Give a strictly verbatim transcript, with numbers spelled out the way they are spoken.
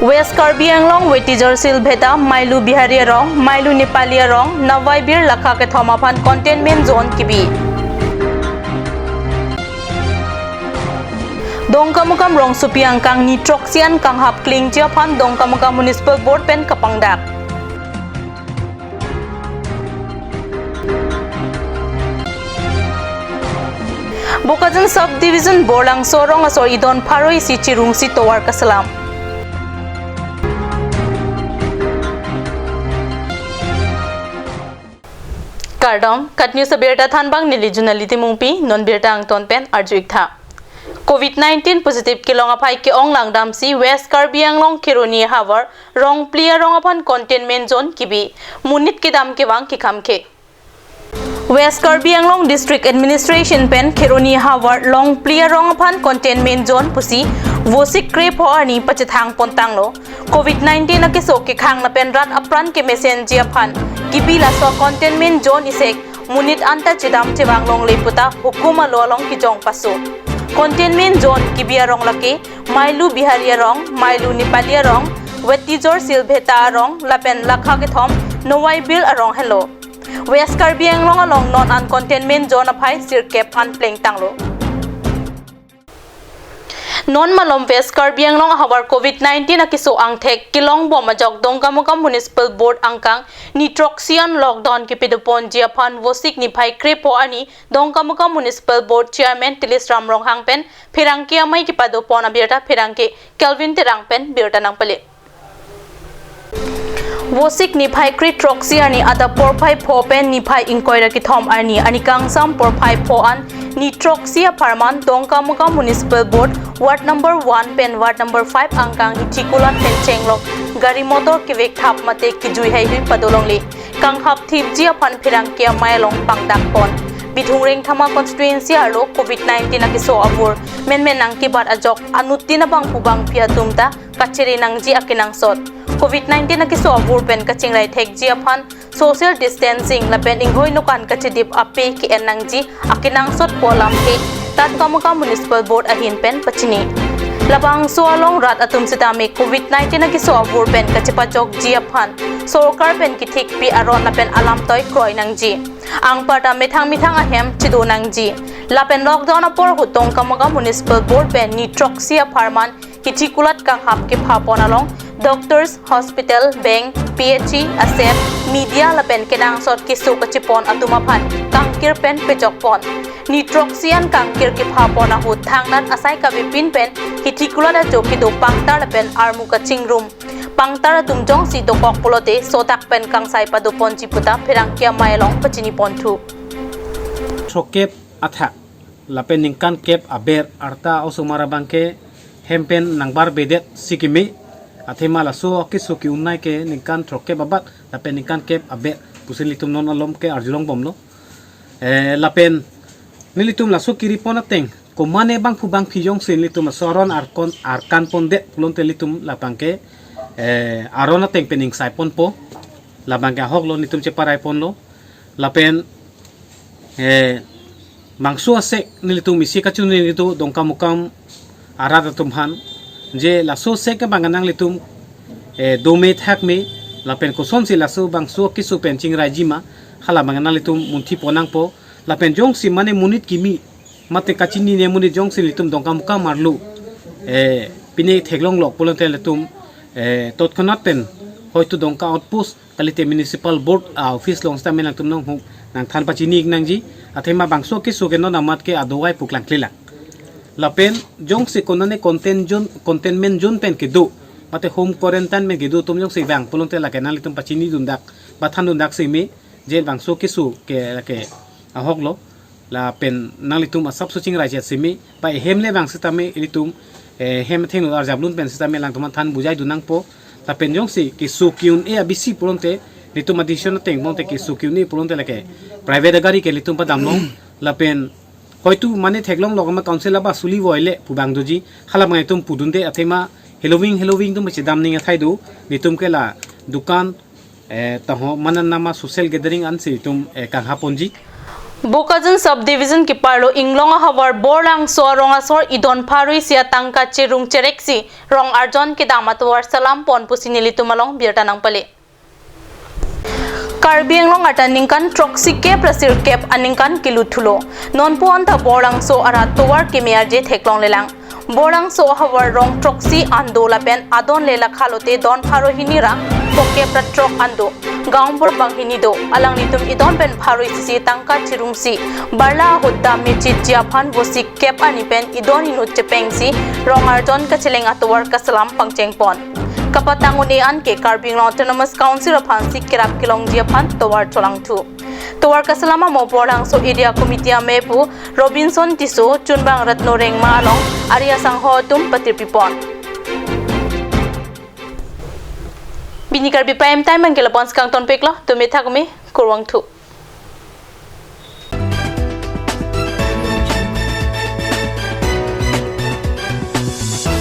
West Karbi Anglong Wetijor Silbheta, Mailu Bihari arong, Mailu Nepali arong, Nawai Bir lakha kethom aphan containment zone kibi. Dongkamukam rongsopi angkang ni throksi an kanghap klingji aphan Dongkamukam Municipal Board pen kapangdak. Bokajan Sub Division Borlangso arong asor idon pharo isi chirungsi tovar kaselam. Kardom, KAT News abirta thanbang neli Junali Timungpi, non birta angton pen arju-ik tha. Covid nineteen positive kelong aphai ke-ong langdamsi West Karbi Anglong Kheroni havar Rongpli arong aphan containment zone kibi, monit kedam kevang kekhamkhe. West Karbi Anglong District Administration pen Kheroni havar Rongpli arong aphan containment zone pusi Vosik krepho arni pachethang pontanglo. Covid nineteen akeso kekhang lapen rat apran kemesenji aphan kibi laso containment zone isek monit anta chedam chevang longle puta hukum alo along kejong paso. Containment zone kibi arong lake Mailu Bihari arong, Mailu Nepali arong, Wetijor Silbheta arong lapen lakha kethom Nawai Bir arong henlo. West Karbi Anglong along non an containment zone aphai sirkep an plengtanglo. Non malom West Karbi Anglong ahavar Covid nineteen akeso angthek kelongbom ajok Dongkamukam Municipal Board angkang ni throksi an lockdown kepadoponji aphan Vosik niphai krepho arni Dongkamukam Municipal Board Chairman Tilisram Ronghang pen pherangke amei kepadopon abirta pherangke Kelvin Terang pen birta nangpale. Vosik niphai kre throksi arni adap porphai pho pen niphai ingkoi ra kethom arni, arni kangsam porphai pho an ni throksi apharman Dongkamukam Municipal Board Ward number one pen Ward number five angkang Hithikulat pen chenglok gari motor kevek thap mate kejui haihui pado longle. Kanghap thipji aphan pherangke amei along pangdak pon. Bithung Rengthama constituency arlo Covid nineteen akeso avur menmen nangkebat ajok anuttin abangphu bangphi atum ta kachere nangji akenangsot. Covid nineteen akeso avur pen kachingrai thekji aphan social distancing lapen inghoi nokan kachedip ape ke-en nangji akenangsot pu alamthe Dongkamukam Municipal Board ahin pen pachini. Labangso along rat atum sitame Covid nineteen akeso avur pen kachepajokji aphan sorkar pen kethikpi aron lapen alamtoi kroi nangji. Anparta methang methang ahem chedo nangji. Lapen lockdown apor ahut Dongkamukam Municipal Board pen ni throksi apharman Hithikulat kanghap kephapon along doctors, hospital, bank, P H E, ASEP, media lapen kenangsot keso kachepon atum aphan kangkir pen pejokpon. Ni throksi an kangkir kephapon ahut thangnat asai kavepin pen Hithikulat ajo kedo pangtar lapen armu kachingrum. Pangtar atum jongsi dokok pulote sodak pen kangsai padoponji puta pherangke amei along pachini ponthu. Throkkep athak lapen ningkan kep aber arta osomar abangke hem pen nangbarbedet si keme, athema laso akeso ke-un-e ke ningkan throkkep abat lapen ningkan kep aber pusi nelitum non alom ke arjulongbomlo. Eh, lapen nelitum laso keripon ateng komane bangphu bangphi jongsi nelitum laso aron arkon arkan pondet pulote nelitum labangke, eh, aron ateng pen ingsai ponpo, labangke ahoklo nelitum cheparai ponlo. Lapen, eh, bangso asek nelitum isi kachini nelitum Dongkamukam arat atum aphan je laso asek abang nanglitum, eh, dome thakme lapen kosonsi laso bangso akeso pen chingraijima, hala abang nanglitum munthi pon nangpo. Lapen jongsi mane monit kimi mate kachinine monit jongsi nelitum Dongkamukam arlo, eh, pine theklonglok pulote nelitum, eh, totkhonat pen hoitu Dongka outpost kalite municipal board, ah, office along sitame nangtum nonghuk nangthan pachini-ik nangji. Athema bangso akeso ke non amat ke adovai pu klangklelang. Lapen jongsi konane contain zone, containment zone pen kedo mate home quarantine pen kedo atum jongsi vang pulote lake nanglitum pachinidundak ba thandundak si me, je bangso akeso ke lake ahoklo. Lapen nanglitum asapso chingrai chet si me, ba ehem le vang sitame ilitum, eh, hem thengno arjap lun pen sitame alangtum aphan than bujaidun nangpo. Lapen jongsi keso ke-un-e abisi pulote, nelitum addition ateng pulote keso ke-un-e pulote lake private agari ke nelitum padamlong. Lapen hoitu mane theklonglok ma council aba suli voile pu abang doji, hala abang nelitum pudunde athema heloving heloving atum chedam ning athai do, nelitum ke la dukan, eh, taho mane nama social gathering ansi nelitum, eh, kanghaponji. Bokajan Sub Division keparlo Inglong ahavar Borlangso arong asor idon pharui isi atangka cherung chereksi rong arjon kedam atovar salam pon pusi nelitum along birta nangpale. Karbi Anglong arta ningkan throksi kep ra sirkep aningkan keluthulo. Nonpu anta Borlangso arat tovar keme arje theklonglelang. Borlangso ahavar rong throksi an do lapen adon le lakhalote don pharo hini ra pokep ra throk an do. Gaonbura banghini do. Alanglitum idon pen pharo isi isi tangka cherungsi barla ahut dam mechitji aphan vosi kep ani pen idon inut chepengsi rong arjon kacheleng atovar kasalam pangcheng pon. Kapatang un-e an ke Karbi Anglong Autonomous Council aphansi kerap kelongji aphan tovar cholangthu. Tovar kasalam amo Borlangso Area Committee amepu Robinson Tisso, chunbang Ratno Rengma along ari asangho atum patirpi pon. Pini Karbi Prime Time abang ke la-an si kangtonpiklo, tumi thakmi, kurvangthu.